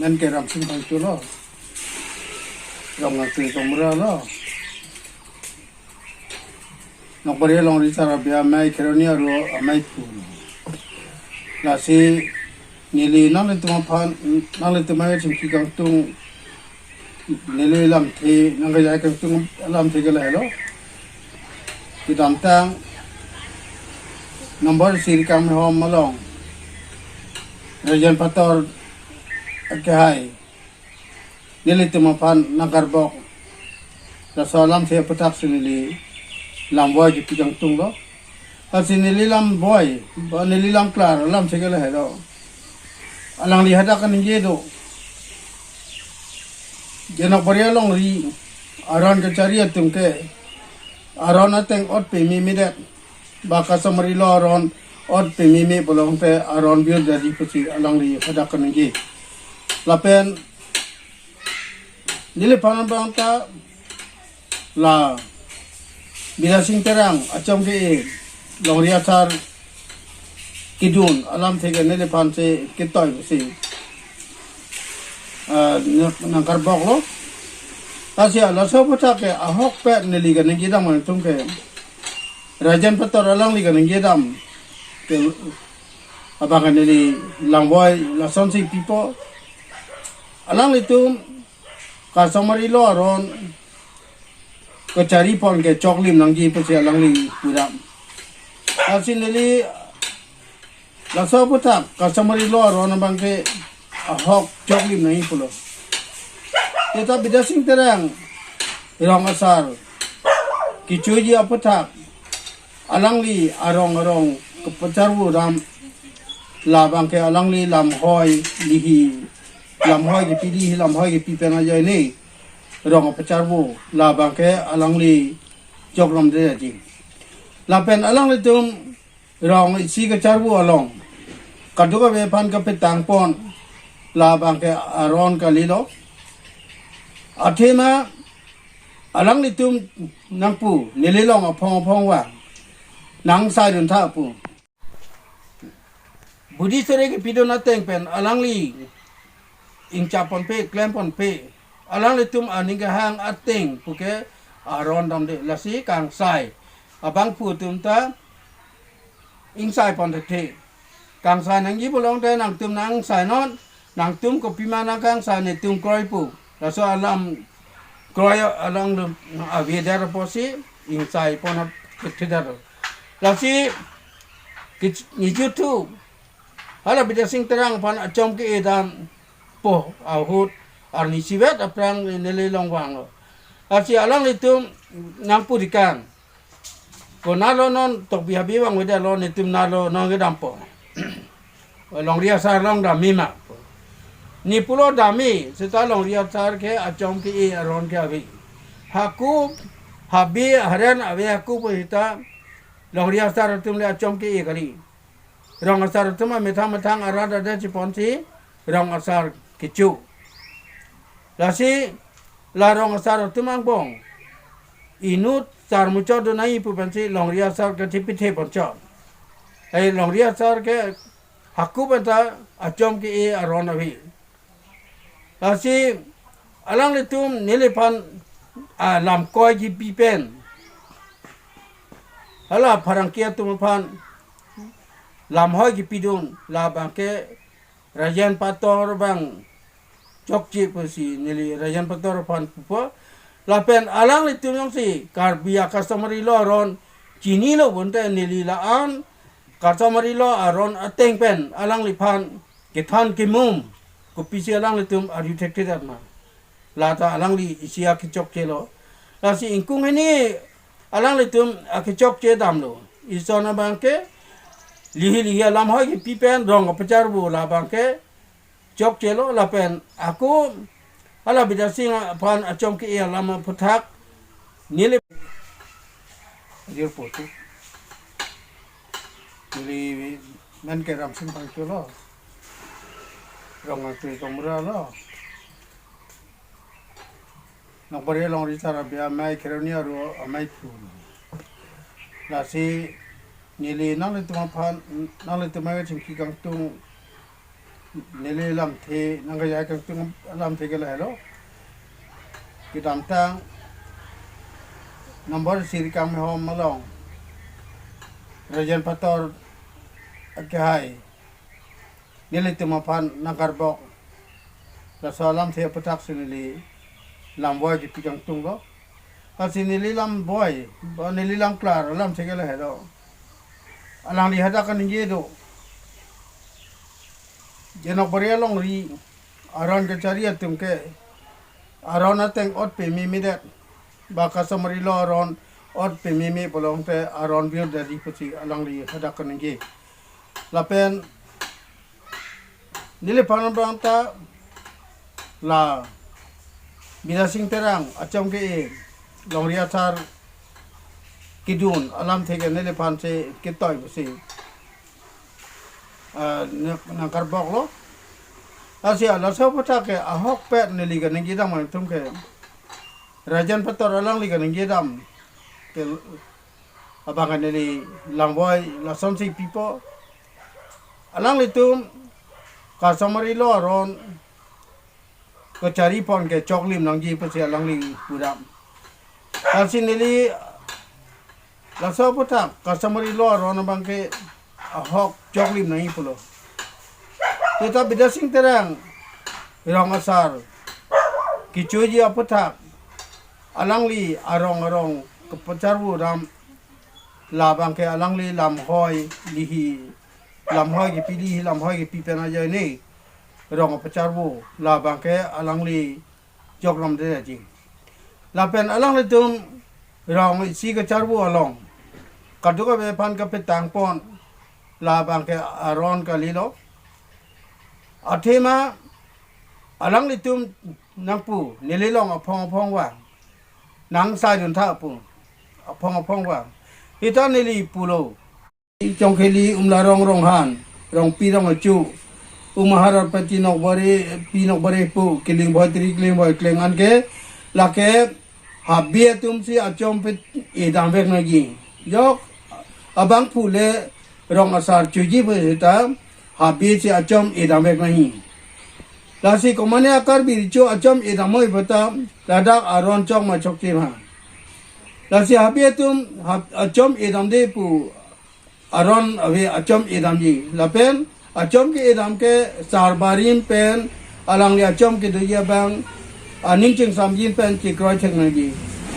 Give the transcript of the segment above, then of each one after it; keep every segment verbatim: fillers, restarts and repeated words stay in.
Nang ke Ramsing Phangcho lo. Rong Nangtui Tomra lo. Nokbari Longri Asar Abi amei Kheroni aro amei pu. Lasi neli nanglitum aphan, nanglitum amei chingki kangtung, neli lamthe, nangkejai kangtung lamthe ke lahelo. Kedamtang number isi Rikangmehom along Rajen Pator akehai nelitum aphan nangkarbok. Laso alamthe aputhak si neli lamvoi kipi kangtung lo. Lasi neli lamvoi, ba neli lamklar alamthe ke lahelo. Alangli hadak kaningje do. Je Nokbari Longri aron kachari atum ke aron ateng ot pememe det. Ba customary law aron ot pememe pulote aron biur jadi pusi alangli hadak kaningje. Lapen neliphan abang ta la Bidya Sing Terang achom ke-e Longri Asar kedun alamthe ke neliphan si ketoi si, ah, nang-, nangkarbok lo. Lasi laso aputhak ke ahokpet neli kaningje dam atum ke Rajen Pator alangli kaningje dam ke abang ke neli lamvoi lasonsi pipo. Alanglitum customary law aron kachari pon ke choklim nangji pusi alangli pudam. Lasi neli laso aputhak customary law aron abang ke ahok choklim nangji pulo. Seta Bidya Sing Terang rong asar kechoji aputhak alangli arong arong kepacharvo dam, labang ke alangli lamhoi lihi, lamhoi kipi lihi, lamhoi kipi pen ajoine rong kepacharvo, labang ke alangli choklim de ji. Lapen alanglitum rong isi kacharvo along kadokave aphan kapetang pon, labang ke aron kalilo. Athema alanglitum nangpu, neli long aphong aphong vang nang sai dun tha pu. Budi sore kepidun ateng pen alangli ingchap ponpe, klem ponpe. Alanglitum aning kehang ateng puke aron damde. Lasi kangsai abangphu atum ta ingsai pon thekthe. Kangsai nangji pulote nangtum nangsai non, nangtum kopima nangkangsai netum kroi pu. Laso alam kroi along lo avedar apotsi ingsai pon thekthe dar. Lasi kich-, nijuthu hala Bidya Sing Terang aphan achom ke-e dampo ahut arni isivet aphrang neli long vanglo. Lasi alanglitum nangpu dikang. Konatlo non Tokbi Habe vangvede lo, netum natlo non kedampo. Longri Asar along dam-i ma. Ne pulo dam-i, seta Longri Asar ke achom ke-e aron ke ave. Hako, Habe, Haren ave hako pu seta Longri Asar atum le achom ke-e kali. Rong asar atum amethang methang arat adet chiponsi rong asar kecho. Lasi la rong asar atum angbong inut sar muchot do nangji pu pensi Longri Asar kachipithe ponchot. Ai Longri Asar ke hako pen ta achom ke-e aron ave. Lasi alanglitum neliphan, ah, lamkoi kipi pen hala pherangke atum aphan lamhoi kipidun, labang ke Rajen Pator abang chokche pusi neli Rajen Pator aphan pupo. Lapen alanglitum jongsi Karbi a-customary law aron chinilo bonta neli la-an customary law aron ateng pen alangliphan kethan kemum kopisi alanglitum arju thekthedet ma. Lata alangli isi akechokche lo. Lasi ingkung hini alanglitum akechokche damlo. Ison abang ke lihi lihi alamhoi kipi pen rong kepacharvo labang ke chokche lo, lapen ako hala Bidya Sing aphan achom ke-e alam aphuthak neli jirpo tu. Neli men ke Ramsing Phangcho lo. Rong Nangtui Tomra lo. Nokbari Longri Asar Abi amei Kheroni aro amei thu. Lasi neli nanglitum aphan, nanglitum amei chingki kangtung Neli lamthe nangkejai kangtung lamthe ke lahelo. Kedamtang number isi Rikangmehom along Rajen Pator akehai nelitum aphan nangkarbok. Laso alamthe aputhak si neli lamvoi kipi kangtunglo. Lasi neli lamvoi, ba neli lamklar alamthe ke lahelo. Alangli hadak kaningje do. Jenokbari alongri aron kachari atum ke aron ateng ot pememedet. Ba customary law aron ot pememe pulote aron biur dadi pusi alangli hadak kaningje. Lapen neliphan abang ta la Bidyasing Terang achom ke-e longri asar kedun alamthe ke neliphan si ketoi pusi, ah, nang-, nangkarboklo. Lasi laso aputhak ke ahokpet neli kaningje dam atum ke Rajen Pator alangli kaningje dam ke abang ke neli lamvoi lasonsi pipo. Alanglitum customary law aron kachari aphan ke choklim nangji pusi alangli pudam. Lasi neli laso aputhak customary law aron abang ke ahok choklim nangji pulo. Seta Bidyasing Terang rong asar kechoji aputhak alangli arong arong kepacharvu dam, labang ke alangli lamhoi lihi, lamhoi kipi lihi, lamhoi kipi pen ajoine rong apacharvu, labang ke alangli jokrom de ji. Lapen alanglitum rong isi kacharvu along kadokave aphan kapetang pon, labang ke aron kalilo. Athema alanglitum nangpu, neli long aphong aphong vang, nang saidun tha pu, aphong aphong vang. Seta neli pulo. Chongkheli Umlarong Ronghan, Rongpi Rong Achu, Umahar Arpati Nokbare, Pi Nokbare pu, Kilingbhoi Tri Kilingbhoi Kleng anke, lake habe atum si achom pe-e damvek nangji. Jok abangphu le rong asar choji pu seta habe si achom e damvek nangji. Lasi komane a-Karbi Recho achom e damnoi pu ta ladak aron chok ma chokche ma. Lasi habe atum hab-, achom e damde pu aron ave, achom e damji. Lapen achom ke-e dam ke sar barim pen alangli achom kedoji abang aning chingsamjin pen chekroi thek nangji.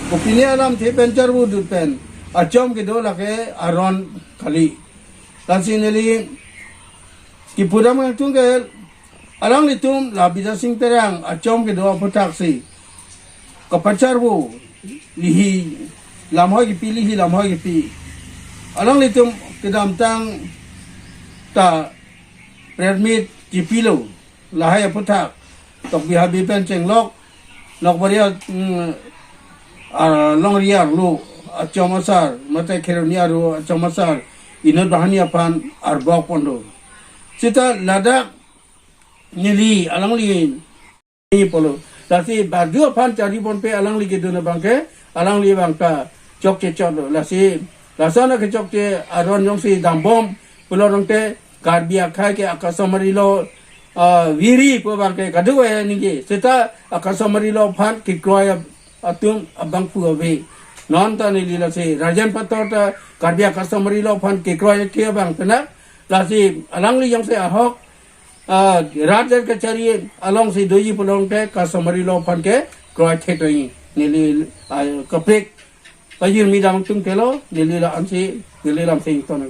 Kopine alamthe pen charvudut pen achom kedo lake aron kali. Lasi neli kipu dam kangtung ke alanglitum la Bidyasing Terang achom kedo aputhak si kapacharvu lihi, lamhoi kipi lihi, lamhoi kipi. Alanglitum kedamtang ta permit kipilo, lahai aputhak Tokbi Habe pen chenglok Nokbari, mm, ah, longri arlo achom asar, mate Kheroni arlo achom asar inut banghini aphan arbok pon do. Seta ladak neli alangli ni pulo. Lasi badu aphan chari ponpe alangli kedun abang ke, alangli abang ta chokche chotlo. Lasi lason akechokche aron jongsi dambom pulo tangte Karbi akhei ke a-customary law, ah, viri pu abang ke kadokave ningje. Seta a-customary law aphan kekroi atum abangphu ave. Non ta neli lasi Rajen Pator ta Karbi a-customary law aphan kekroi ke abang penak. Lasi alangli jongsi ahok, ah, rat jar kachari alongsi doji pulo tangte customary law aphan kekroi thek nangji. Neli, ah, kaprek pajirmi dam tum kelo, neli la ansi, neli lamsi ton.